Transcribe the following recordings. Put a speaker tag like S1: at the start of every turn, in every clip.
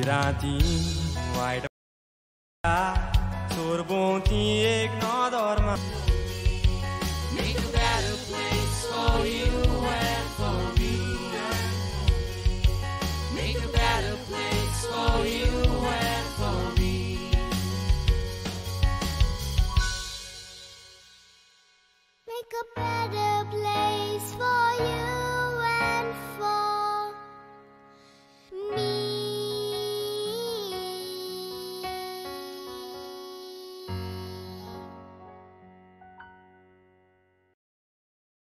S1: राती वायट चोरभोंवती एक नदर.
S2: Make a better place for you and for me. Make a better place for you and for me.
S3: Make a better place for you and for me.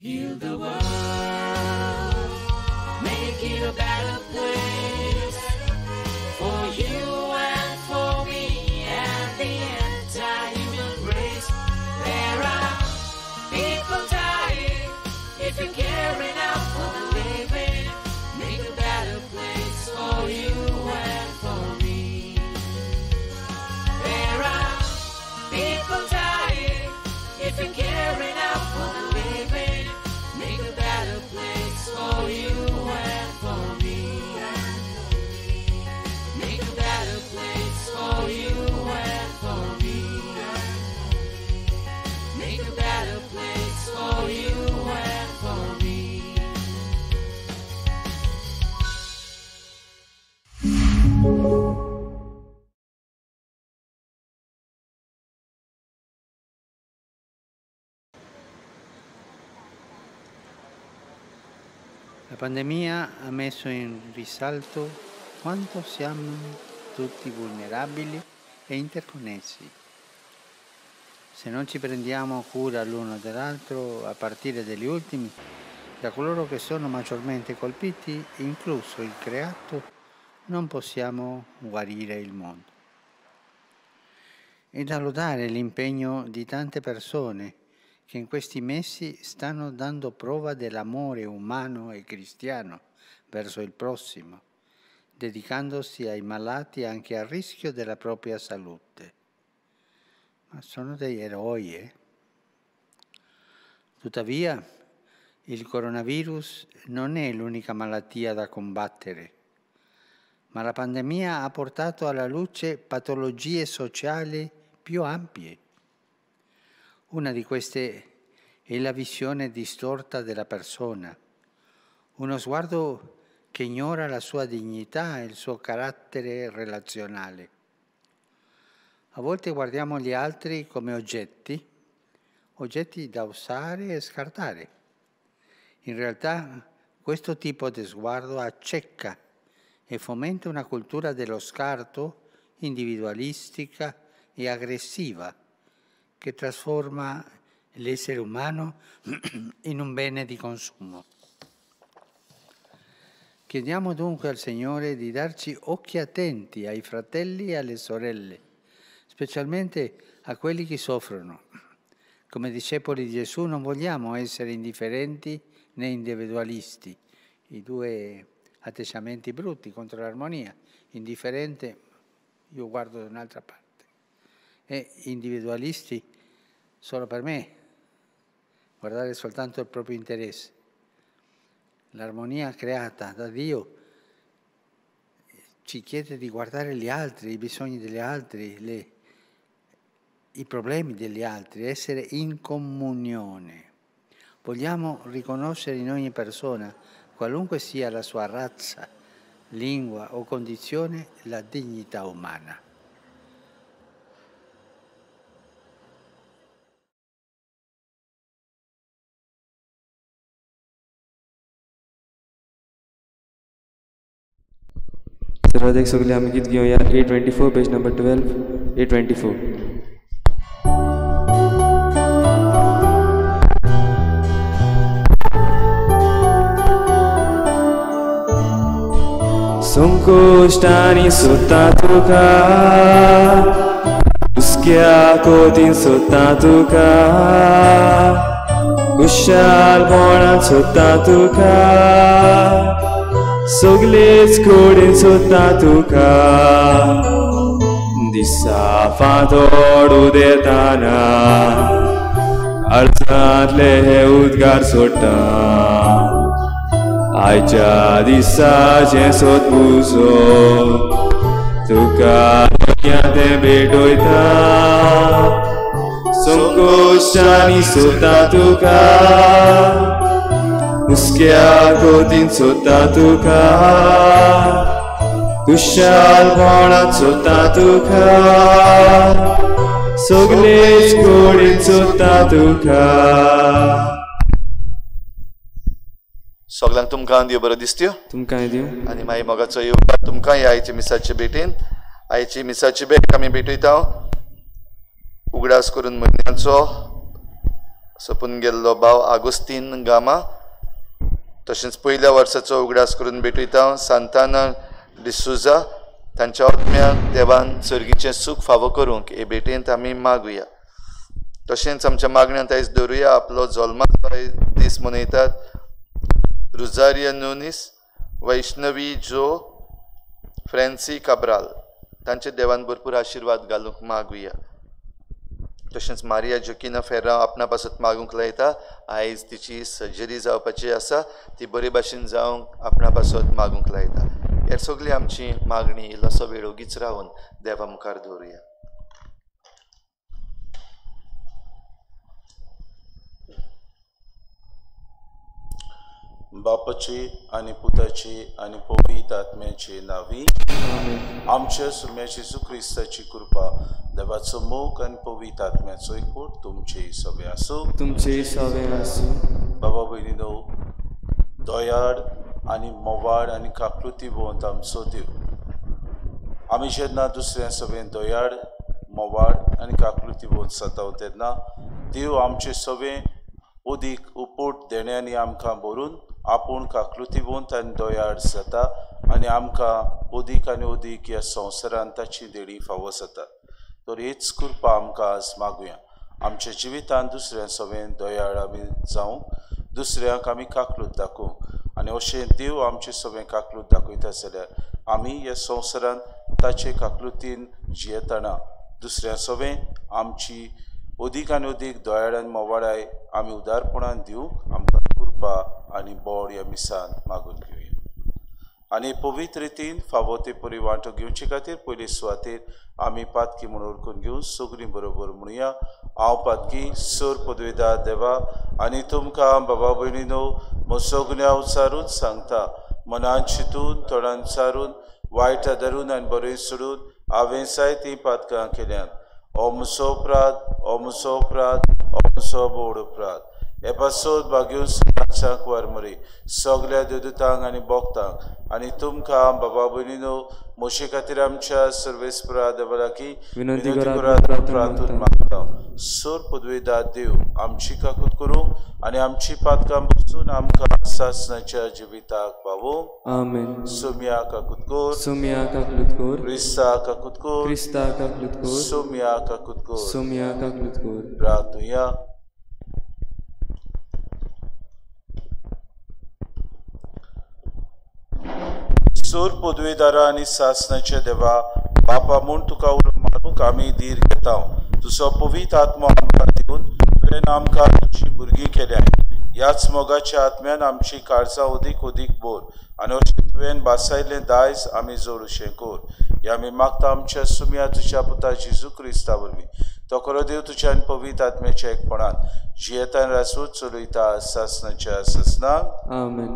S2: Heal the world, make it a better place for you and for me and the entire human race. There are people dying. If you care enough for the living, make a better place for you and for me. There are people dying. If you care enough for the living, make a better place for you and for me. Make a better place for you and for me. Make a better place for you and for me.
S4: La pandemia ha messo in risalto quanto siamo tutti vulnerabili e interconnessi. Se non ci prendiamo cura l'uno dell'altro, a partire dagli ultimi, da coloro che sono maggiormente colpiti, incluso il creato, non possiamo guarire il mondo. È da lodare l'impegno di tante persone che in questi mesi stanno dando prova dell'amore umano e cristiano verso il prossimo, dedicandosi ai malati anche a rischio della propria salute. Ma sono degli eroi, eh? Tuttavia, il coronavirus non è l'unica malattia da combattere, ma la pandemia ha portato alla luce patologie sociali più ampie. Una di queste è la visione distorta della persona, uno sguardo che ignora la sua dignità e il suo carattere relazionale. A volte guardiamo gli altri come oggetti, oggetti da usare e scartare. In realtà questo tipo di sguardo acceca e fomenta una cultura dello scarto individualistica e aggressiva, che trasforma l'essere umano in un bene di consumo. Chiediamo dunque al Signore di darci occhi attenti ai fratelli e alle sorelle, specialmente a quelli che soffrono. Come discepoli di Gesù non vogliamo essere indifferenti né individualisti, i due atteggiamenti brutti contro l'armonia. Indifferente, io guardo da un'altra parte, e individualisti solo per me, guardare soltanto il proprio interesse. L'armonia creata da Dio ci chiede di guardare gli altri, i bisogni degli altri, i problemi degli altri, essere in comunione. Vogliamo riconoscere in ogni persona, qualunque sia la sua razza, lingua o condizione, la dignità umana.
S5: सर्वाधिक सगळे आमी गीत घेवया 824 पेज number 12 824. संकोश्टांनी सोदता तुका, हुस्क्या कोतीन सोदता तुका, खुशालपणान सोदता तुका, सगलेच कडेन सोदता तुका. दिसा फांतोड उदेताना काळजांतले हे उद्गार सोडटा, आयच्या दिसाचें सोद पुसोत तुका ते भेटयता संकोश्टांनी सोदता तुका हुस्क्या कोतीन सोदता तुका खुशालपणान सोदता तुका सगळेच कडेन सोदता तुका.
S6: सगळ्यांक तुमकां देव बरो दिसत्यो
S5: तुमकांय दिवं
S6: आनी मागीर मोगाचो येवकार तुमकां ह्या आयच्या मिसाचे भेटेन. आयची मिसाची भेट आमी भेटयता उगडास करून म्हयन्याचो सोंपून गेल्लो भाव आगोस्तीन गामा, तशेंच पयल्या वर्साचो उगडास करून भेटयता सांताना डिसुजा. तांच्या आत्म्याक देवान सर्गीचें सूख फावो करूंक हे भेटेंत आमी मागुया. तशेंच आमच्या मागण्यांत आयज दवरुया आपलो जल्माचो दीस मनयतात रुजारिया नुनीस, वैष्णवी जो, फ्रेन्सी काब्राल. तांचे देवान भरपूर आशिर्वाद घालूंक मागुया. तशेंच मारिया जोकिना फेर्रांव आपणा पासत मागूंक लायता. आयज तिची सर्जरी जावपाची आसा, ती बरे भाशेन जावंक आपणा पासत मागूंक लायता. हेर सगळी आमची मागणी इल्लोसो वेळ ओगीच रावन देवा मुखार दवरुया.
S7: बापाची आनी पुताची आनी पवित्र आत्म्याची नावी आमच्या सुम्या जेजू क्रिस्ताची कृपा, देवाचो मोग आनी पवित्र आत्म्याचो एकवट तुमचे सवे आसूं.
S5: तुमचे सवे आसूं.
S7: बाबा भयणीनो, दयाळ आनी मोवाळ आनी काकृती भोवंत आमचो देव, आमी जेन्ना दुसऱ्या सवेन दयाळ मोवाळ आनी काकृती भोवंत जाता तेन्ना देव आमचे सवे उदीक उपोट देण्यांनी आमकां भरून आपूण काकृतीवंत आनी दयाळ जाता आनी आमकां अदीक आनी अदीक ह्या संवसारांत ताची देणी फावो जाता. तर हीच कृपा आमकां आज मागुया. आमच्या जिवितांत दुसऱ्या सवेन दयाळ आमी जावंक, दुसऱ्यांक आमी काकलूत दाखोवंक आनी अशें देव आमचे सवें काकलूत दाखयता जाल्यार आमी ह्या संवसारांत ताचे काकलुतीन जियेतना दुसऱ्या सवें आमची अदीक आनी अदीक दयाळ आनी मोवाळाय आमी उदारपणान दिवंक आमकां कृपा आनी बोड ह्या मिसान मागून घेवया. आनी पवित्र रितीन फावो ते परी वांटो घेवचे खातीर पयले सुवातेर आमी पातकी म्हूण वळखून घेवन सगळीं बरोबर म्हणुया. हांव पातकी सोर पदवेदार देवा आनी तुमकां बाबा भयणीनो म्हजो उच्चारून सांगता, मनान चिंतून तोंडान चारून वायट धरून आनी बरें सोडून हांवें जायतीं पातकां केल्यांत. हो म्हजो अपराध, हो म्हजो अपराध, हो म्हजो बोड अपराध. हे पासत भाग्यून सदांच्याक वारमरी सगल्या देवदूतांक आनी भक्तांक आनी तुमकां बाबा भयणीनो म्हजे खातीर आमच्या सर्वेस्परा देवा लागीं
S5: विनंती
S7: करात प्रार्थून मागता. सोर पदवेदार देव आमची काकूत करूं आनी आमची पातकां बसून आमकां सासणाच्या जिविताक पावोवं.
S5: आमेन.
S7: सोम्या काकूत कर,
S5: सोम्या काकूत कर,
S7: क्रिस्ता काकूत कर,
S5: क्रिस्ता काकूत कर,
S7: सोम्या काकूत कर,
S5: सोम्या काकूत कर.
S7: प्रार्थुया. सूर पदवेदारा आनी सासणाच्या देवा बापा म्हूण तुका उलो मारूंक आमी धीर घेता. तुजो पवित्र आत्मो आमकां दिवन तुवें आमकां तुजी भुरगीं केल्याय. ह्याच मोगाच्या आत्म्यान आमची काळजां अदीक अदीक बोर आनी अशें तुवें बासायल्लें दायज आमी जोडूशें कोर. हें आमी मागता आमच्या सुम्या तुज्या पुता जेजू क्रिस्ता वरवीं. तो खरो देव तुज्या आनी पवित्र आत्म्याच्या एकपणान जियेता आनी राजवट चलयता सासणाच्या सासणाक.
S5: आमेन.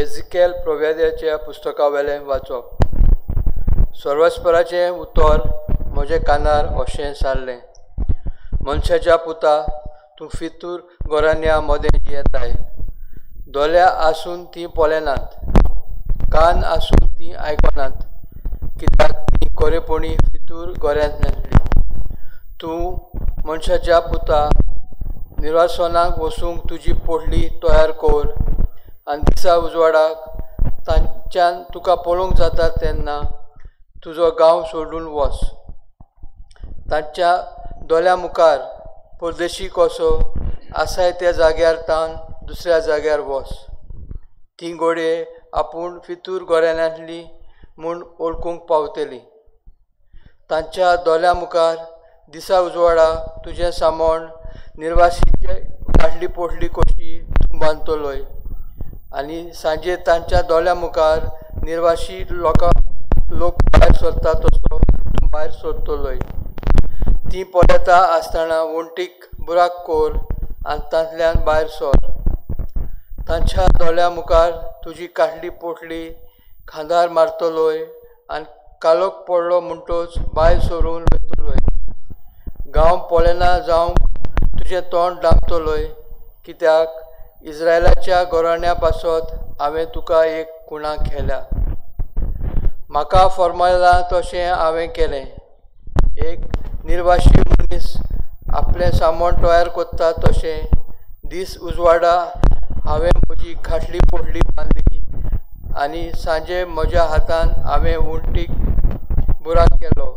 S8: एझिकेल प्रोव्याद्याच्या पुस्तकावेलें वाचप. सर्वस्पराचें उतर म्हज्या कानार अशें सारलें, मनशाच्या पुता, तूं फितूर गोरान्या मदें जियेताय. दोळ्या आसून तीं पळयनात, कान आसून तीं आयकनात, कित्याक तीं कोरेपणी फितूर गोऱ्यांत नासली. तूं मनशाच्या पुता, निर्वासनाक वचूंक तुजी पोटली तयार कर आनी दिसा उजवाडाक तांच्यान तुका पळोवंक जाता तेन्ना तुजो गांव सोडून वच. तांच्या दोळ्या मुखार परदेशी कसो आसाय त्या जाग्यार तान दुसऱ्या जाग्यार वच. तीं घोडये आपूण फितूर गोऱ्यांतली म्हूण वळखूंक पावतली. तांच्या दोळ्या मुखार दिसा उजवाडा तुजें सामोण निर्वाशीचे काडली पोटली कशी तूं बांदतलोय आनी सांजे तांच्या दोळ्या मुखार निर्वाशी लोक भायर सरता तसो तूं भायर सरतलोय. ती पळयता आसतना वण्टीक बुराक कोर आनी तांतल्यान भायर सर. तांच्या दोळ्या मुखार तुजी काडली पोटली खांदार मारतलोय आनी कालोक पडलो म्हणटोच भायर सरून वयतलोय. गांव पळयना जावंक तुजें तोंड दामतलोय, कित्याक इस्रायलाच्या घराण्या पासत हांवें तुका एक कुणा केल्या. म्हाका फॉर्मायलां तशें हांवें केलें. एक निर्वाशी मनीस आपलें सामान तयार करता तशें दीस उजवाडा हांवें म्हजी खाटली पोटली बांदली आनी सांजे म्हज्या हातान हांवें वण्टीक बुराक केलो.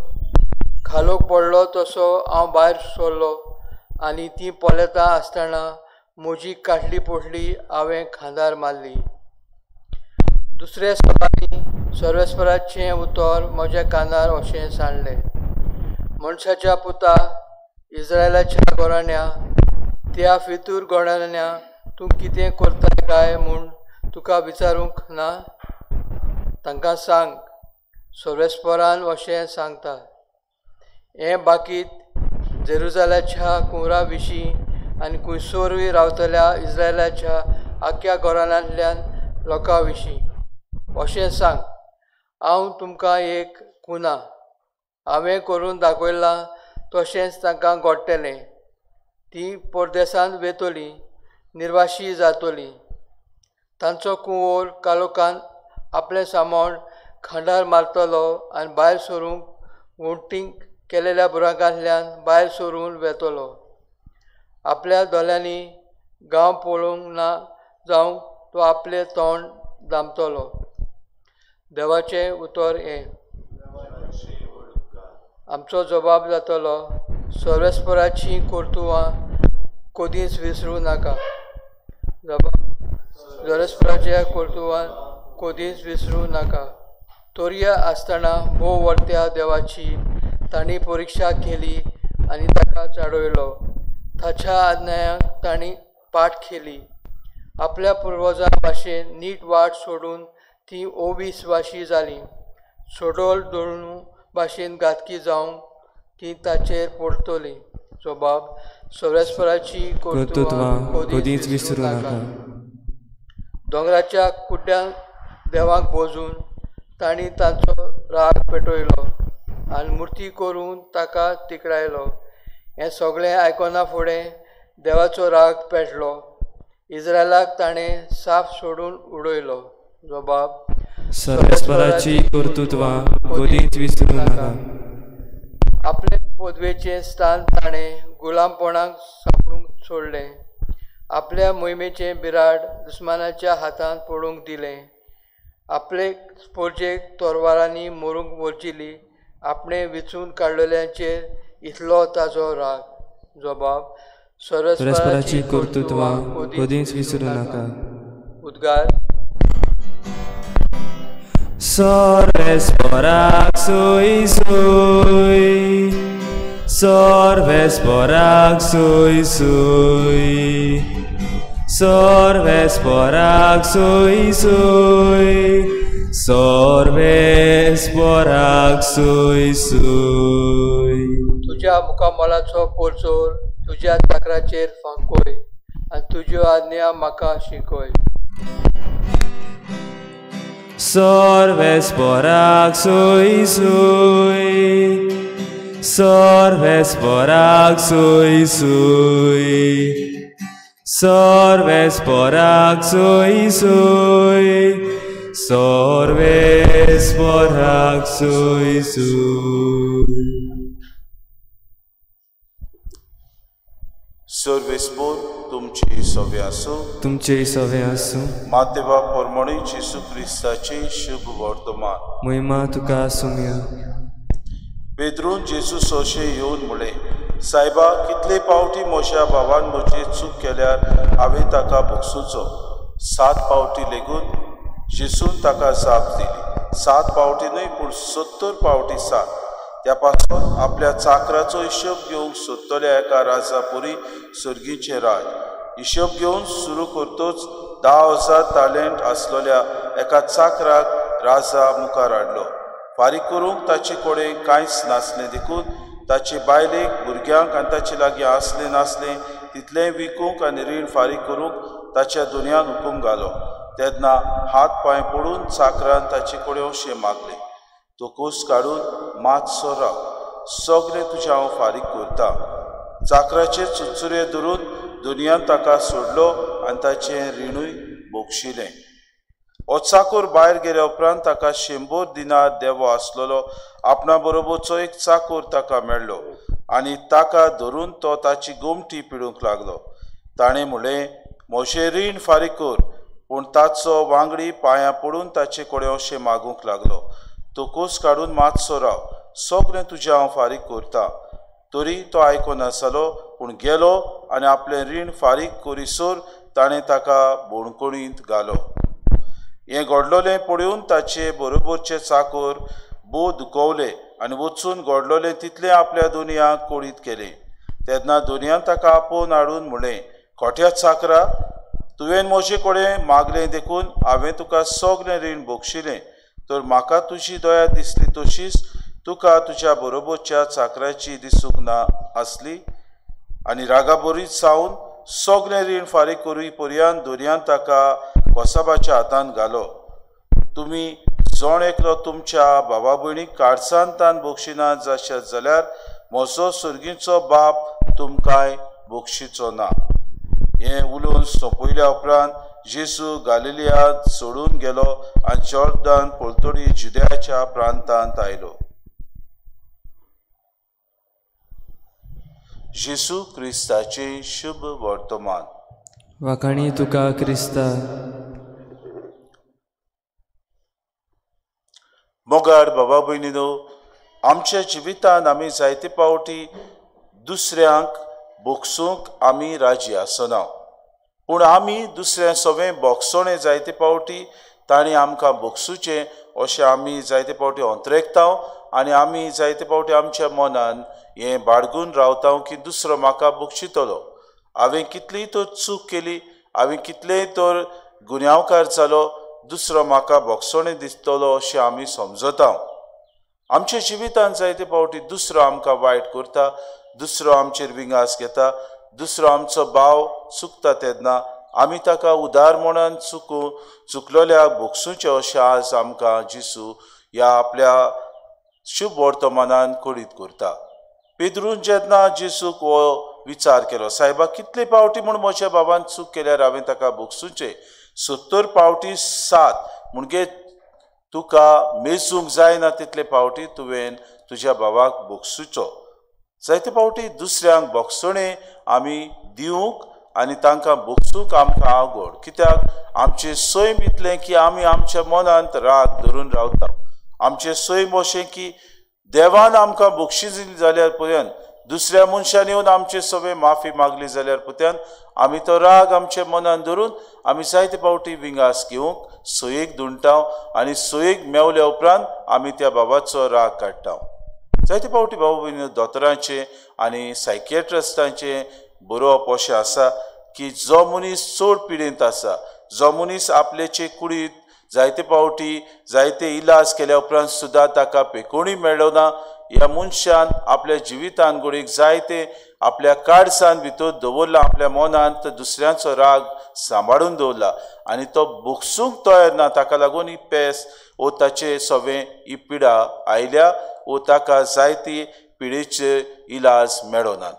S8: खालोक पडलो तसो हांव भायर सरलो आनी ती पळयता आसतना म्हजी काडली पोटली हांवें खांदार मारली. दुसरे सकाळीं सर्वेस्पराचें उतर म्हज्या कानार अशें सांडलें, मनशाच्या पुता, इस्रायलाच्या घराण्या, त्या फितूर घराण्या तूं कितें करताय काय म्हूण तुका विचारूंक ना? तांकां सांग, सर्वेस्परान अशें सांगता, हें बाकीत जेरुजालाच्या कुंवरा विशीं आनी खुंयसरूय रावतल्या इस्रायलाच्या आख्या घराण्यांतल्यान लोकां विशीं अशें सांग, हांव तुमकां एक कुना हांवें करून दाखयलां तशेंच तांकां घडटलें. तीं परदेसांत वेतलीं, निर्वाशी जातलीं. तांचो कुंवर कालोकान आपलें सामान खांदार मारतलो आनी भायर सरूंक वण्टीक केलेल्या बुराकांतल्यान भायर सरून वेतलो. आपल्या दोळ्यांनी गांव पळोवंक ना जावंक तो आपलें तोंड दामतलो. देवाचें उतर हें. आमचो जबाब जातलो, सर्वेस्पराचीं कर्तुवां कदींच विसरूं नाका. जबाब, सर्वेस्पराच्या कर्तुवां कदींच विसरूं नाका. तोरया आसतना भोव वर्त्या देवाची तांणी परिक्षा केली आनी ताका चाडयलो. ताच्या आज्ञायांक तांणी पाठ केली. आपल्या पुर्वजां भाशेन नीट वाट सोडून ती अविस्वाशी जाली. सोडोल दळून भाशेन घातकी जावंक ती ताचेर पडटली. जबाब, सर्वेस्पराची
S5: कर्तुत्वां कदींच विसरूं नाका.
S8: दोंगराच्या कुड्ड्यांक देवाक बोजून तांणी तांचो राग पेटयलो आनी मुर्ती करून ताका तिकडायलो. हें सगळें आयकना फुडें देवाचो राग पेटलो. इस्रायलाक ताणें साफ सोडून उडयलो. जबाब,
S5: सर्वेस्पराची कर्तुत्वां कदींच विसरूं नाका.
S8: आपले पदवेचें स्थान ताणें गुलामपणाक सांपडूंक सोडलें. आपल्या मोहिमेचें बिराड दुस्मानाच्या हातांत पडूंक दिलें. आपले पोरजेक तोरवारांनी मरूंक वरजिली. आपणें विचून काडलेल्यांचेर इतलो ताजो राग. जबाब,
S5: सर्वेस्पराची कर्तुत्वां कदींच विसरूं नाका.
S8: उद्गार,
S5: सर्वेस्पराक सोय सोय, सर्वेस्पराक सोय सोय, सर्वेस्पराक सोय सोय, सर्वेस्पराक सोय सोय.
S8: तुज्या मुखामळाचो पोरचोर तुज्या चाकराचेर फांकोय आनी तुज्यो आज्ञा म्हाका शिकय.
S5: सर्वेस्पराक सोय सोय, सर्वेस्पराक सोय सोय, सर्वेस्पराक सोय सोय, सर्वेस्पराक सोय सोय.
S7: सर्वेस्पोर तुमचे सवे आसूं,
S5: तुमचे सवे आसूं.
S7: मातेवा परमणी जेसू क्रिस्ताचे शुभ वर्तमान.
S5: महिमा तुका आसूं.
S7: पेद्रून जेजू सोशे येवन म्हळें, सायबा, कितले पावटी म्हज्या भावान म्हजी चूक केल्यार हांवें ताका भोगसुचो? 7 पावटी लेगून? जेसून ताका जाप दिली, 7 पावटी न्हय पूण 70 पावटी 7. त्या पासून आपल्या चाकराचो हिशोब घेवंक सोदतल्या एका राजा पुरी सर्गीचें राज. हिशोब घेवन सुरू करतोच 10,000 तालेंट आसलेल्या एका चाकराक राजा मुखार हाडलो. फारीक करूंक ताचे कडेन कांयच नासलें देखून ताचे बायलेक, भुरग्यांक आनी ताचे लागीं आसलें नासलें तितलेंय विकूंक आनी रीण फारीक करूंक ताच्या दुनियान हुकूम घालो. तेन्ना हात पांय पडून चाकरान ताचे कडेन अशें मागलें, तो कोस काडून मातसो राव, सगळें तुजें हांव फारीक करता. चाकराचे चुरचुरे धरून दुनियान ताका सोडलो आनी ताचें रिणूय बोगशिलें. हो चाकोर भायर गेल्या उपरांत ताका 100 दिनार देवो आसलेलो आपणा बरोबरचो एक चाकोर ताका मेळ्ळो आनी ताका धरून तो ताची गोमटी पिडूंक लागलो. ताणें म्हणलें, म्हजें रीण फारीक कर. पूण ताचो वांगडी पांयां पडून ताचे कडेन अशें मागूंक लागलो, तो कोस काडून मातसो राव, सगळें तुजें हांव फारीक करता. तरी तो आयकनासलो, पूण गेलो आनी आपलें रीण फारीक करीसर ताणें ताका बोणकोणींत घालो. हें घडलोलें पळोवन ताचे बरोबरचे चाकोर भोव दुखवले आनी वचून घडलोलें तितलें आपल्या दुनियाक कळीत केलें. तेन्ना दुनियान ताका आपोवन हाडून म्हणलें, खोट्या चाकरा, तुवें म्हजे कडेन मागलें देखून हांवें तुका सगळें रीण बक्षिलें, तर म्हाका तुजी दया दिसली तशीच तुका तुज्या बरोबरच्या चाकराची दिसूंक ना आसली. आनी रागाबरीत सावन सगळें रीण फारीक करी पर्यंत दर्यान ताका कोसाबाच्या हातान घालो. तुमी जण एकलो तुमच्या भावा भयणीक काळसान तान बक्षिना जाशात जाल्यार म्हजो सर्गीचो बाप तुमकांय बक्षिचो ना. हें उलोवन सोंपयल्या उपरांत जेजू गालिलियांत सोडून गेलो आनी जॉर्दान पलतडी जुदयाच्या प्रांतांत आयलो. जेजू क्रिस्ताचें शुभ वर्तमान.
S5: वाखाणी तुका क्रिस्ता.
S7: मोगार बाबा भयणीनो, आमच्या जिवितांत आमी जायते पावटी दुसऱ्यांक बोगसूंक आमी राजी आसना, पूण आमी दुसऱ्या सवें बोगसोणें जायते पावटी तांणी आमकां बोगसुचें अशें आमी जायते पावटी अंतरेकता आनी आमी जायते पावटी आमच्या मनान हें बाळगून रावता की दुसरो म्हाका बोगशितलो. हांवें कितलीय तर चूक केली, हांवें कितलेय तर गुन्यांवकार जालो, दुसरो म्हाका बोगसोणें दिसतलो अशें आमी समजता. आमच्या जिवितांत जायते पावटी दुसरो आमकां वायट करता, दुसरो आमचेर विंगास घेता, दुसरो आमचो भाव चुकता तेन्ना आमी ताका उदार मनान चुकलोल्या बोगसुचें अशें आज आमकां जेजू ह्या आपल्या शुभ वर्तमानान कळीत करता. पेद्रून जेन्ना जेजूक हो विचार केलो, सायबा कितले पावटी म्हूण म्हज्या बाबान चूक केल्यार हांवें ताका बोगसुचें? 70 पावटी 7, म्हणजे तुका मेजूंक जायना तितले पावटी तुवें तुज्या बाबाक बोगसुचो. जायते पावटी दुसऱ्यांक बोगसणें आमी दिवंक आनी तांकां बोगसूंक आमकां आवड, कित्याक आमचें सैम इतलें की आमी आमच्या मनांत राग धरून रावता. आमचें सैम अशें की देवान आमकां बोगशी दिली जाल्यार पर्यंत दुसऱ्या मनशान येवन आमचे सगळे माफी मागली जाल्यार पर्यंत आमी तो राग आमच्या मनान धरून आमी जायते पावटी विंगास घेवंक सोयेक धुंडटा आनी सोयेक मेवल्या उपरांत आमी त्या बाबाचो राग काडटा. जायते पावटी बाबा भयणी दोतोरांचें आनी सायकियाट्रिस्टांचें बरोवप अशें आसा की जो मनीस चड पिडेंत आसा, जो मनीस आपल्याचे कुडींत जायते पावटी जायते इलाज केल्या उपरांत सुद्दां ताका पेकोणी मेळ्ळो ना, ह्या मनशान आपल्या जिवितान घडयेक जायते आपल्या काळसान भितर दवरला, आपल्या मनांत दुसऱ्यांचो राग सांबाळून दवरला आनी तो बोगसूंक तयार ना. ताका लागून ही पेस वो ताचे सवें ही पिडा आयल्या वो ताका जायती पिडेचे इलाज मेळनात.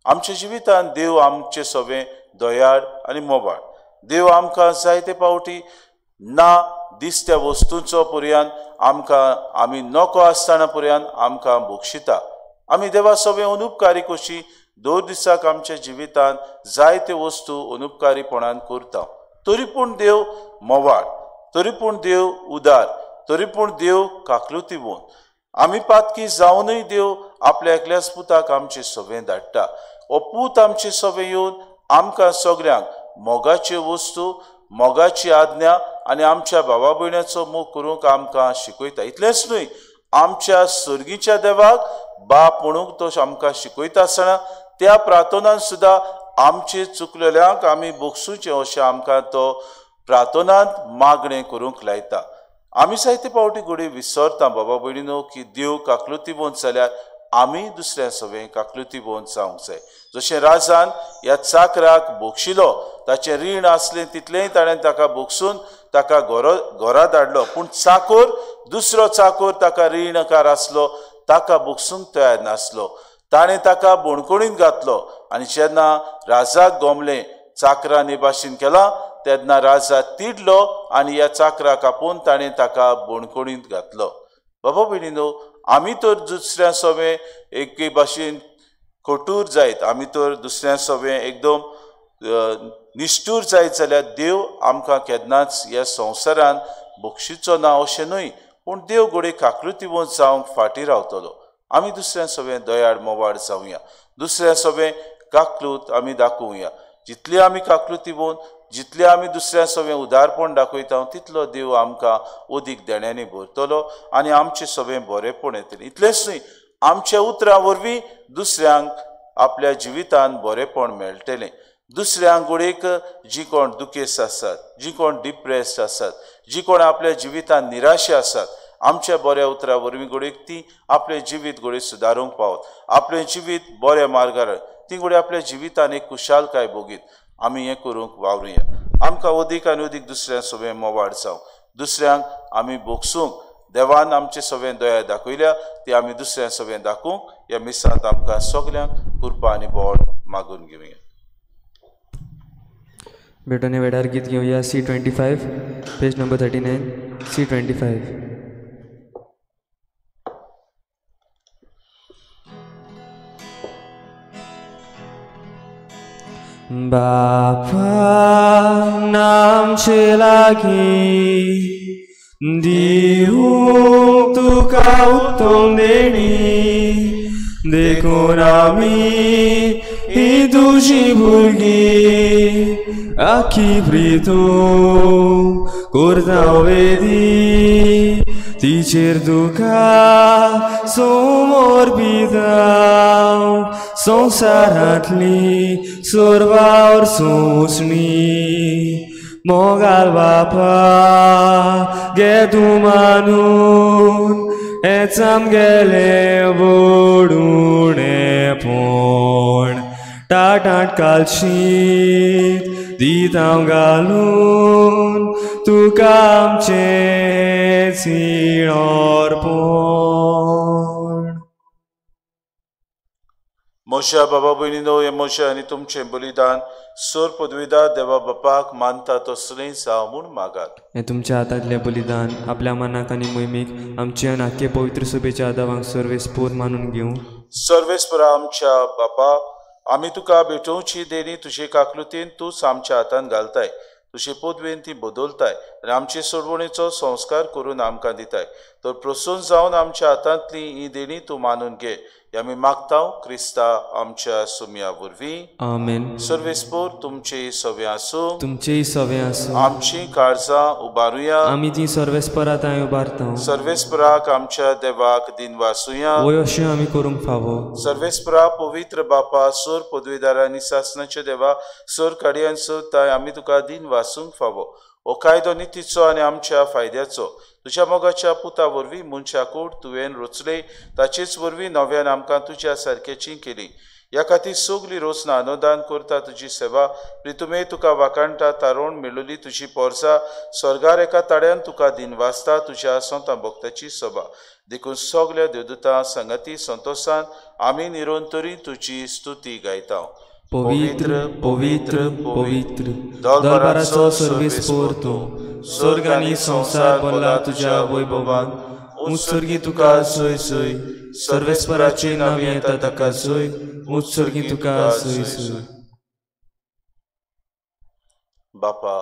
S7: आमच्या जिवितांत देव आमचे सवें दयाळ आनी मोबाळ. देव आमकां जायते पावटी ना दिसत्या वस्तूंचो पर्यंत आमकां आमी नको आसतना पर्यंत आमकां बोगशिता. आमी देवा सवें अनुपकारी कशी दर दिसाक आमच्या जिवितांत जायते वस्तू अनुपकारीपणान करता, तरी पूण देव मोवाळ, तरी पूण देव उदार, तरी पूण देव काकलुती आमी पातकी जावनूय देव आपल्या एकल्याच पुताक आमचे सवें धाडटा. हो पूत आमचे सवें येवन आमकां सगळ्यांक मोगाच्यो वस्तू, मोगाची आज्ञा आनी आमच्या भावा भयणाचो मोग करूंक आमकां शिकयता. इतलेंच न्हय, आमच्या सर्गीच्या देवाक बाप म्हणूंक तो आमकां शिकयता आसतना त्या प्रार्थनान सुद्दां आमचे चुकलेल्यांक आमी बोगसुचें अशें आमकां तो प्रार्थनांत मागणें करूंक लायता. आमी जायते फावटी घडये विसरता बाबा भयणीनो की देव काकलुतीवंत जाल्यार आमी दुसऱ्या सवें काकलुतीवंत जावंक जाय. जशें राजान ह्या चाकराक बोगशिलो, ताचें रीण आसलें तितलेंय ताणें ताका बोगसून ताका घरा धाडलो, पूण चाकोर दुसरो चाकोर ताका रीणकार आसलो, ताका बोगसूंक तयार नासलो, ताणें ताका बोणकोणींत घातलो. आनी जेन्ना राजाक गोमलें चाकरान हे भाशेन केलां तेन्ना राजा तिडलो आनी ह्या चाकराक आपोवन ताणें ताका बोणकोणींत घातलो. बाबा भयणीनो, आमी तर दुसऱ्या सवें एके भाशेन कठोर जायत, आमी तर दुसऱ्या सवें एकदम निश्ठूर जायत जाल्यार देव आमकां केन्नाच ह्या संवसारान बक्षिचो ना अशें न्हय, पूण देव घडये काकलुतीवंत जावंक फाटीं रावतलो. आमी दुसऱ्या सवें दयाळ मोवाळ जावया, दुसऱ्या सवें काकलूत आमी दाखोवया. जितली आमी काकलुतीवंत, जितले आमी दुसऱ्या सवें उदारपण दाखयता तितलो देव आमकां अदीक देण्यांनी भरतलो आनी आमचें सवें बरेंपण येतलें. इतलेंच न्हय, आमच्या उतरां वरवीं दुसऱ्यांक आपल्या जिवितान बरेंपण मेळटलें. दुसऱ्यांक घडयेक जी कोण दुखेस्त आसात, जी कोण डिप्रेस्ड आसात, जी कोण आपल्या जिवितान निराशे आसात, आमच्या बऱ्या उतरां वरवीं घडयेक ती आपलें जिवीत घडये सुदारूंक पावत, आपलें जिवीत बऱ्या मार्गार, ती घडये आपल्या जिवितान एक खुशालकाय भोगीत. आमी हें करूंक वावरुया. आमकां अदीक आनी अदीक दुसऱ्यां सवें मोवाळ जावं, दुसऱ्यांक आमी बोगसूंक देवान आमचे सवें दया दाखयल्या ती आमी दुसऱ्यां सवें दाखोवंक ह्या मिसांत आमकां सगल्यांक कृपा आनी बोळ मागून घेवया.
S5: भेटोने वेळार गीत घेवया C25 page number 39 C25. बापा नामचे लागी दिवूंक तुका उत्तम देणी, देखून आमी ही तुजी भुरगीं आखी प्रितूं करता वेदी, तिचेर तुका समर्पिता संवसारांतली सर्वार सोंसणी. मोगाल बापा गे तूं मानून हेंच आमगेलें व्हडुणेपण, टाटांत कालशीत दिता घालून तुका आमचें अर्पण.
S7: मोशा बाबा भयणीनो, हे मोशा आनी तुमचें बलिदान सोर पदवीदार देवा बापाक मानता तसलें जावं म्हूण मागात.
S5: हें तुमच्या हातांतलें बलिदान आपल्या मनाक आनी मोहिमेक आमचे आनी आख्खे पवित्र सभेच्या आदावांक सर्वेस्पोर मानून घेवं.
S7: सर्वेस्परा आमच्या बापा, आमी तुका भेटोवची देणी तुजे काकलुतीन तूंच आमच्या हातान घालताय, तुजे पदवेन ती बदलताय आनी आमचे सोडवणेचो संस्कार करून आमकां दिताय. तर प्रसन्न जावन आमच्या हातांतली ही देणी तूं मानून घे, हे आमी मागता क्रिस्ता आमच्या सुम्या वरवीं.
S5: आमेन.
S7: सर्वेस्पोर तुमचें सवें आसूं,
S5: तुमचेय सवें आसूं.
S7: आमची काळजां उबारुया,
S5: आमी ती सर्वेस्परा तांय उबारता.
S7: सर्वेस्पराक आमच्या देवाक दिनवासुया,
S5: वय अशें आमी करूंक फावो.
S7: सर्वेस्परा पवित्र बापा, सोर पदवीदार आनी सासणाच्या देवा, सोर काडयान सोदताय आमी तुका दिनवासूंक फावो. हो कायदो नितीचो आनी आमच्या फायद्याचो तुज्या मोगाच्या पुता वरवीं मनशा कूड तुवें रचले, ताचेच वरवीं नव्यान आमकां तुज्या सारकेची केली. ह्या खातीर सगली रोचना अनुदान करता तुजी सेवा प्रितुमे तुका वाखाणटा तारोण मेळोली तुजी पोरसा स्वर्गार एका ताड्यान तुका दिनवासता तुज्या संतां भक्ताची सभा. देखून सगल्या देवदूतां संगती संतोशान आमी निरंतरी तुजी स्तुती गायता.
S5: पवित्र पवित्र पवित्र दरबाराचो सर्वेस्पोर तूं, स्वर्ग आनी संवसार भरला तुज्या वैभवान. उत्सर्गी तुका सोय सोय, सर्वेस्पराचे नांव येता ताका सोय, उत्सर्गी तुका सोय सोय.
S7: बापा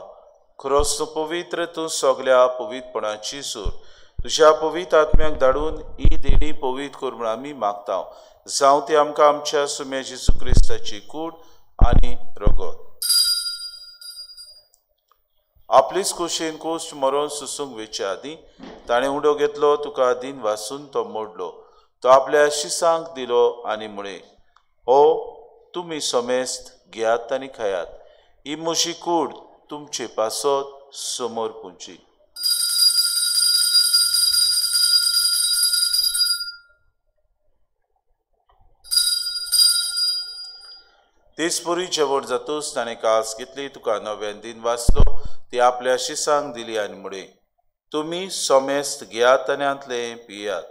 S7: खरोच तूं पवित्र, तूं सगल्या पवित्रपणाची सूर. तुज्या पवित्र आत्म्याक धाडून ही देणी पवित्र कर म्हूण आमी मागता. जावं ती आमकां आमच्या सुम्या जेजू क्रिस्ताची कूड आनी रगत. आपलीच कुशीन कुश्ट मरोन सुसूंक वेचे आदीं ताणें उडो घेतलो, तुका दिन वासून तो मोडलो, तो आपल्या शिसांक दिलो आनी म्हळें, हो तुमी समेस्त घेयात आनी खायात, ही म्हजी कूड तुमचे पासत समोर पुंची. तेच परी जेवण जातूच ताणें कास घेतली, तुका नव्यान दिन वाचलो, ती आपल्या शिसांक दिली आनी म्हळें, तुमी समेस्त घेयात आनी हांतलें पियात,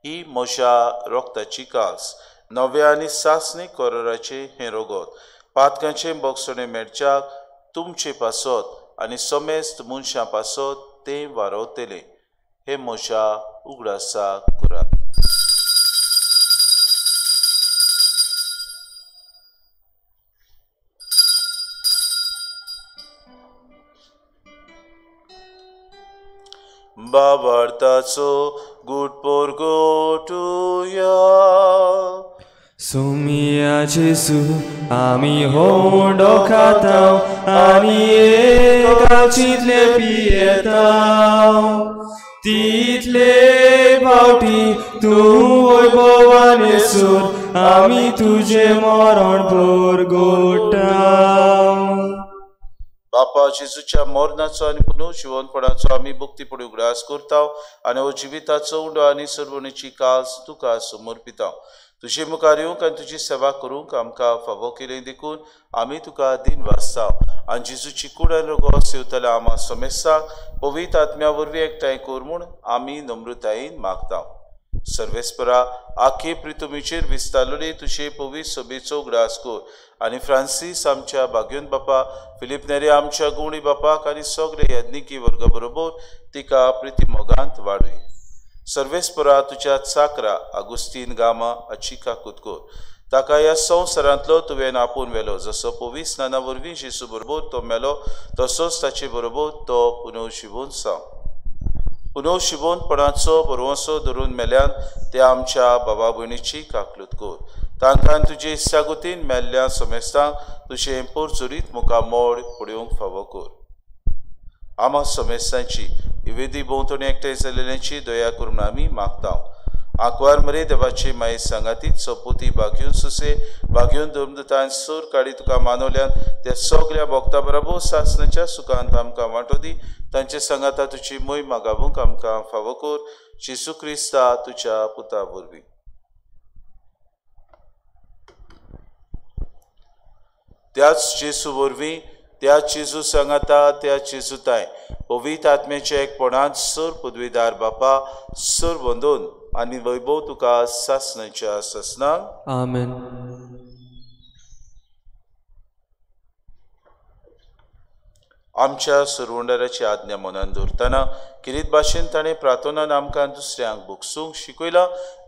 S7: ही म्हज्या रोगताची कास, नव्या आनी सासणी कराराचें हें रोगत, पातकांचें बोगसणें मेळच्याक तुमचे पासत आनी समेस्त मनशां पासत तें वारवतलें, हें म्हज्या उगडासाक करात. बाबार्थाचो गुट पोरगोटुया.
S5: सुमिया जेसू आमी होंडो खाताव आनी एकाचीतले पियेताव, तितले फावटी तूं वैभवान येसूर आमी तुजें मरण पोरगोटाव.
S7: बापा जेजूच्या मरणाचो आनी पुनर्जिवनपणाचो आमी भक्तीपणी उगडास करता आनी हो जिविताचो उंडो आनी सर्वणीची कास तुका समर्पिता. तुजे मुखार येवंक आनी तुजी सेवा करूंक आमकां फावो केली देखून आमी तुका दिन वाचता आनी जेजूची कूड आनी रोगो सेवतल्या आमा समेस्ताक पवित्र आत्म्या वरवीं एकठांय कर म्हूण आमी नम्रतायेन मागता. सर्वेस्परा आखे प्रितुमीचेर विस्तारलेली तुजे पवित्र सभेचो उगडास कर आनी फ्रांसीस आमच्या बाग्योन बापा, फिलीप नेरी आमच्या गुवणी बापाक आनी सगळे याज्ञिकी वर्गा बरोबर तिका प्रिती मोगांत वाडय. सर्वेस्परा तुज्या चाकरा आगुस्तीन गामा अचिका कुतकोर ताका ह्या संवसारांतलो तुवें आपोवन व्हेलो, जसो पवित्र स्नाना वरवीं जेजू बरोबर तो मेलो तसोच ताचे बरोबर तो पुनर्जिवंत जावं. पुनर्जिवंतपणाचो भरवंसो धरून मेल्यान ते आमच्या बाबा भयणीची काकलूत कर, तांकां तुजे इत्सागुतीन मेल्ल्या समेस्तांक तुजें पोरचुरीत मुखामोड पळोवंक फावो कर. आमा समेस्तांची इवेदी भोंवतणी एकठांय जाल्ल्यांची दया करून आमी मागता. आंकवार मरे देवाची माये सांगातीत सोपोती बागयोन सुसे बागयोन धर्मदूतान सूर काडी तुका मानवल्यान त्या सगळ्या भोक्ता बरोबर सासणाच्या सुखांत आमकां वांटो दी, तांचे सांगाता तुजी मोहिमा गावूंक आमकां फावो कर, जेजू क्रिस्ता तुज्या पुता वरवीं. त्याच जेजू वरवीं, त्या जेजू सांगाता, त्या जेजू ताय पवित्र आत्म्याच्या एकपणांत सर पदवीदार बापा सर बंदून आनी वैभव तुका सासणाच्या सासणाक.
S5: आमेन.
S7: आमच्या सरवंडाराची आज्ञा मनान दवरतना किरीत भाशेन ताणें प्रार्थनान आमकां दुसऱ्यांक भोगसूंक शिकयलां.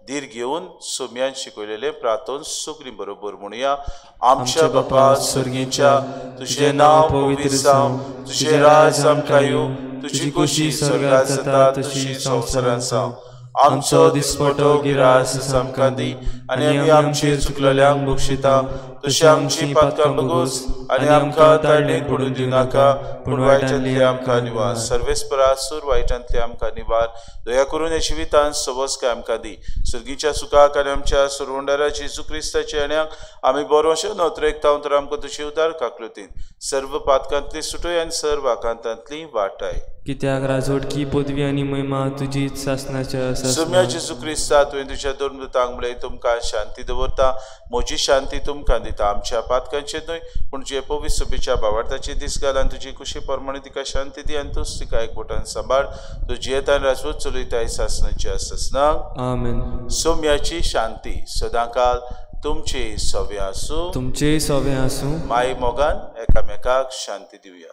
S7: धीर घेवन सोम्यान शिकयलेलें प्रार्थन सगळीं बरोबर म्हणुया. आमच्या बापा स्वर्गीच्या, तुजें नांव पवित्र जावं, तुजें राज आमकां येवं, तुजी खुशी स्वर्गांत जाता तशी संवसारांत जावं. आमचो दिसपटो गिरास आमकां दी आनी आमी आमचे चुकलेल्यांक बक्षिता तशें आमची पातकां बगोस आनी आमकां ताळणेक पडून दिवनाका, पूण वायटांतली आमकां निवार. सर्वेस्परा सूर वायटांतली आमकां निवार. दया करून ह्या जिवितांत सवस्काय आमकां दी. सुर्गीच्या सुखाक आनी आमच्या सुरवंडारा जेजू क्रिस्ताच्या येण्याक आमी बरो अशें नोत्रेकता तर आमकां तुजे उदार काकलुतीन सर्व पातकांतली सुटय आनी सर्व आकांतांतली वाटाय.
S5: कित्याक राजवटकी पदवी आनी महिमा तुजीच सासणाच्या.
S7: सोम्या जेजू क्रिस्ता, तुवें तुज्या धर्मदूतांक म्हळें, तुमकां शांती दवरता, म्हजी शांती तुमकां दिता. आमच्या पातकांचेर न्हय पूण जे पवित्र सभेच्या भावार्थाची दीस घाल आनी तुजी कुशी प्रमाणे तिका शांती दी आनी तूच तिका एकवटान सांबाळ. तूं जियेता आनी राजवट चलयताय सासणाच्या सासणाक.
S5: आमेन.
S7: सोम्याची शांती सदांकाल तुमचे सवे आसूं,
S5: तुमचे सवे आसूं.
S7: माई मोगान एकामेकाक शांती दिवया.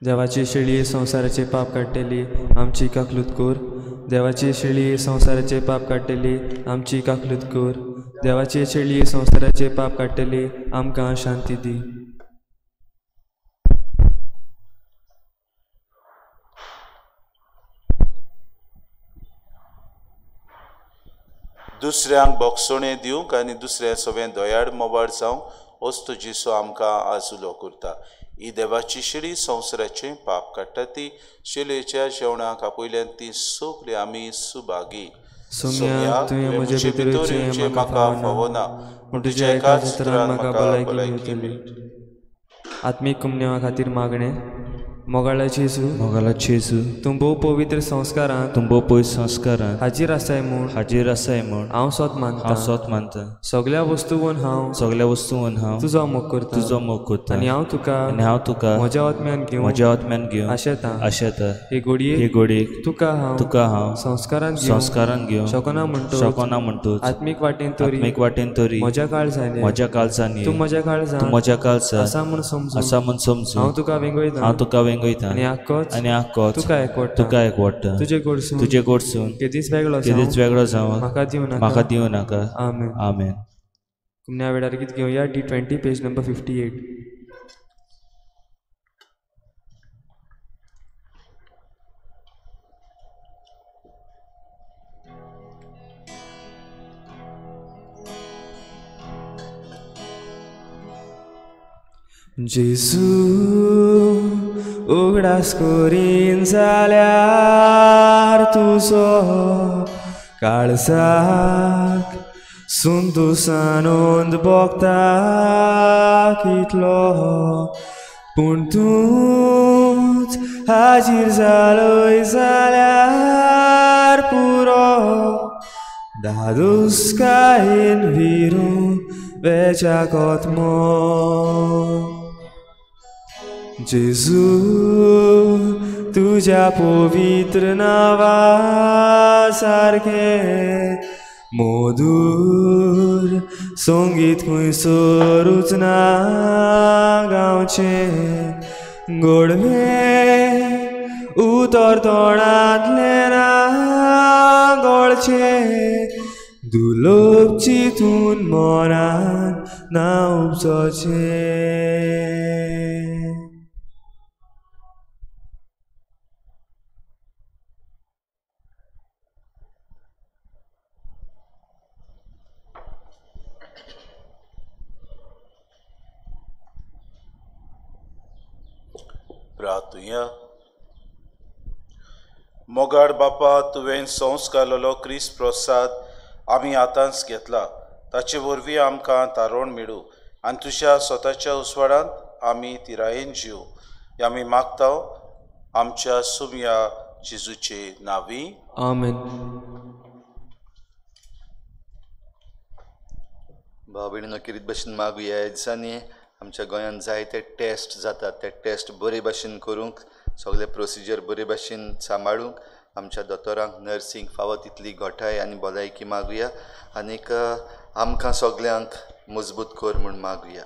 S5: देवाची शेळी संवसाराचे पाप काडटली आमची काकलूत कर. देवाची शेळी संवसाराचे पाप काडटली आमची काकलूत कर. देवाची शेळी संवसाराचे पाप काडटली आमकां शांती दी.
S7: दुसऱ्यांक बोगसणें दिवंक आनी दुसऱ्या सगळें दयाळ मोबाळ जावंक वस्तू जेजू आमकां आज उलो करता. ही देवाची शिडी संवसाराचें पाप काडटा ती शिलेच्या जेवणाक आपयल्यान ती सगळी आमी सुभागी.
S5: सोम्या, तुवें म्हजे भितर येवचें म्हाका फावना, पूण तुज्या एकाच उतरान म्हाका भलायकी मेळटली. आत्मीक कुमनेवा खातीर मागणें. मोगाळा जेजू,
S9: मोगाळा जेजू,
S5: तूं भोव पवित्र संस्कारांत,
S9: तूं भोव पवित्र संस्कारांत
S5: हाजीर आसाय म्हूण,
S9: हाजीर आसाय म्हूण
S5: हांव सोत मानता,
S9: हांव सोत मानता.
S5: सगळ्या वस्तूवन हांव,
S9: सगळ्या वस्तूवन हांव
S5: तुजो मोग करता,
S9: तुजो मोग करता.
S5: आनी हांव तुका,
S9: आनी हांव तुका
S5: म्हज्या आत्म्यान घेवन,
S9: म्हज्या आत्म्यान घेवन
S5: आशेता,
S9: आशेता.
S5: हे घोडयेक,
S9: हे घोडयेक
S5: तुका हांव,
S9: तुका हांव
S5: संस्कारान घेवन,
S9: संस्कारान घेवन
S5: शकना म्हणटूच,
S9: शकना म्हणटूच
S5: आत्मीक वाटेन तरी,
S9: आत्मीक वाटेन तरी
S5: म्हज्या काळजांनी,
S9: म्हज्या काळजांनी
S5: तूं म्हज्या काळजांत,
S9: तूं म्हज्या काळजांत
S5: आसा म्हूण समजून,
S9: आसा म्हूण समजून
S5: हांव तुका वेंगयता,
S9: हांव तुका वेंगयता.
S5: आनी आक्कोच,
S9: आनी आक्कोच
S5: तुका एकवटा,
S9: तुका एकवटा.
S5: तुजे कडसून,
S9: तुजे कडसून
S5: केदीच वेगळो,
S9: केदीच वेगळो जावंक
S5: म्हाका दिवं नाका,
S9: म्हाका दिवं नाका.
S5: आमेन.
S9: आमेन.
S5: कुमन्या वेळार गीत घेवया. D20 page number 58. जेजू उगडास करीन जाल्यार तुजो काळजाक सुंदूसानंद भोगता कितलो, पूण तूंच हाजीर जालोय जाल्यार पुरो. धादोसकायेन विरूं वेच्या कोतमो. जेजू तुज्या पवित्र नांवा सारकें मधूर संगीत खंयसरूच ना गावचें. गोडवें उतर तोंडांतलें ना गळचें, दुलोब चिंतून मनान ना उपजचें.
S7: प्रार्थुया. मोगाड बापा, तुवें संस्कारलेलो क्रिस्त प्रसाद आमी आतांच घेतला, ताचे वरवीं आमकां तारोण मेळूं आनी तुज्या स्वताच्या उजवाडांत आमी तिरायेन जीव. हें आमी मागता आमच्या सुम्या जेजूचे नांवी.
S5: आमेन.
S6: भाव भयणीनो, किरीत भशेन मागुया. ह्या दिसांनी आमच्या गोंयांत जायते टेस्ट जातात, ते टेस्ट बरे भाशेन करूंक, सगळे प्रोसिजर बरे भाशेन सांबाळूंक आमच्या दोतोरांक, नर्सींक फावो तितली घटाय आनी भलायकी मागुया. आनीक आमकां सगल्यांक मजबूत कर म्हूण मागुया.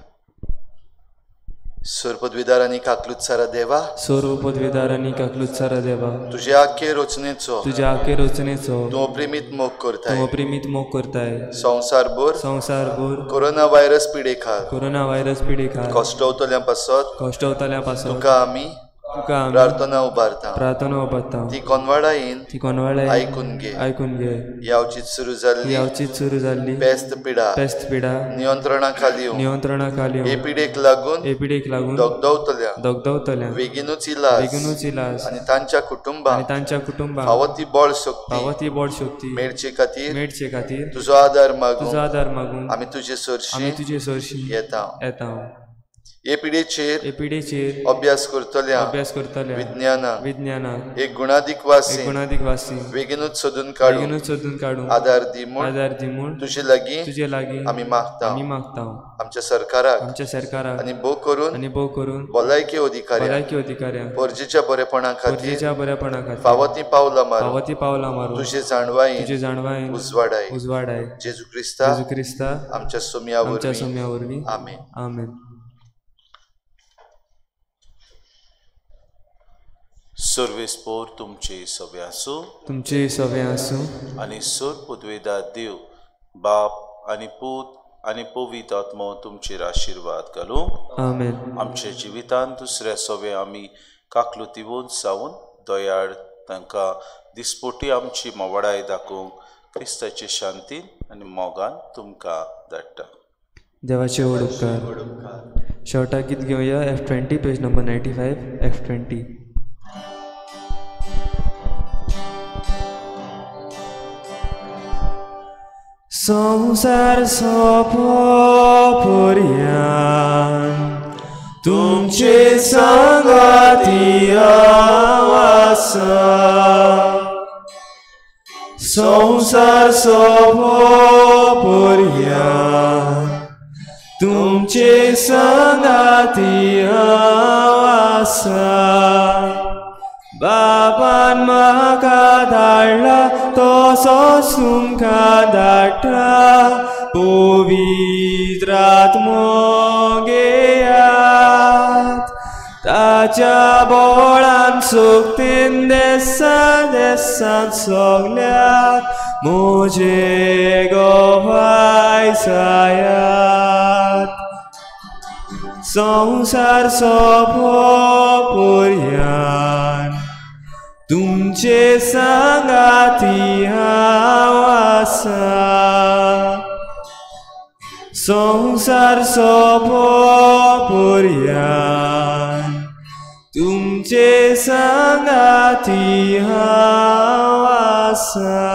S6: सर्वपदवीदार आनी काकलुत्सारा देवा,
S5: सर्वपदवीदार आनी काकलुत्सारा देवा,
S6: तुज्या आखे रचनेचो,
S5: तुज्या आखे रचनेचो
S6: तूं अप्रिमीत मोग करताय,
S5: तूं अप्रिमीत मोग करताय.
S6: संवसारभर,
S5: संवसारभर
S6: कोरोना व्हायरस पिडेखाल,
S5: कोरोना व्हायरस पिडेखाल
S6: कश्टवतल्यां पासत,
S5: कश्टवतल्यां पासत
S6: तुका आमी प्रार्थना उबारता,
S5: प्रार्थना उबारता.
S6: ती कोनवाडायेन,
S5: ती कोनवाडायेन
S6: आयकून घे,
S5: आयकून घे.
S6: यावचीत सुरू जाल्ली,
S5: यावचीत सुरू जाल्ली
S6: पेस्त पिडा,
S5: पेस्त पिडा
S6: नियंत्रणा खाली,
S5: नियंत्रणा खाली
S6: हे पिडेक लागून,
S5: हे पिडेक लागून
S6: दगदवतल्या,
S5: दगदवतल्या
S6: बेगीनूच इलाज,
S5: बेगीनूच इलाज
S6: आनी तांच्या कुटुंबाक,
S5: आनी तांच्या कुटुंबाक
S6: फावो ती बळ शक्ती,
S5: फावो ती बळ शक्ती
S6: मेळचे खातीर,
S5: मेळचे खातीर
S6: तुजो आदार मागून,
S5: तुजो आदार मागून
S6: आमी तुजे सरशी,
S5: आमी तुजे सरशी
S6: येता,
S5: येता.
S6: हे पिडेचेर,
S5: हे पिडेचेर
S6: अभ्यास करतल्या,
S5: अभ्यास करतल्या
S6: विज्ञानाक,
S5: विज्ञानाक
S6: एक गुणादीक वासी,
S5: एक गुणादीक वासी
S6: बेगीनूच सोदून काडून,
S5: बेगीनूच सोदून काडून
S6: आदार दी म्हूण,
S5: आदार दी म्हूण
S6: तुजे लागीं,
S5: तुजे लागीं
S6: आमी मागता,
S5: आमी मागता.
S6: आमच्या सरकाराक,
S5: आमच्या सरकाराक
S6: आनी भोव करून,
S5: आनी भोव करून
S6: भलायकी अधिकाऱ्यांक,
S5: भलायकी अधिकाऱ्यांक
S6: परजेच्या बरेपणा खातीर,
S5: परजेच्या बरेपणा खातीर
S6: फावो ती पावलां मारून,
S5: फावो ती पावलां मारून
S6: तुजे जाणवायेन,
S5: तुजे जाणवायेन
S6: उजवाडाय,
S5: उजवाडाय.
S6: जेजू क्रिस्ता,
S5: जेजू क्रिस्ता
S6: आमच्या सोम्या वरवीं,
S5: आमच्या सोम्या वरवीं.
S6: आमेन.
S5: आमेन.
S7: सर्वेस्पोर तुमचे सवे आसूं,
S5: तुमचे सवे आसूं.
S7: आनी सोर पुदवेदार देव बाप आनी पूत आनी पवित्र आत्मो तुमचेर आशिर्वाद घालूं.
S5: आमेन.
S7: आमच्या जिवितांत दुसऱ्या सवे आमी काकलुतीवून जावन दयाळ तांकां दिसपोटी आमची मवाडाय दाखोवंक क्रिस्ताचे शांतीन आनी मोगान तुमकां धाडटा.
S5: देवाचे व्हड उपकार. शेवटाक गीत घेवया F20 page number 95 F20. संवसार सोंपो पर्यान तुमचे सांगाती हांव आसा. संवसार सोंपो पर्यान तुमचे सांगाती हांव आसा. बाबान म्हाका धाडला तसोच तुमकां धाडटा पवित्र आत्मो घेयात. ताच्या बोळान सोगतीन देसान देसान सगल्याक म्हजे गोवाय जायात. संवसार सोंपो पर्यान तुमचे सांगाती हांव आसा. संवसार सोंपो पर्यान तुमचे सांगाती हांव आसा.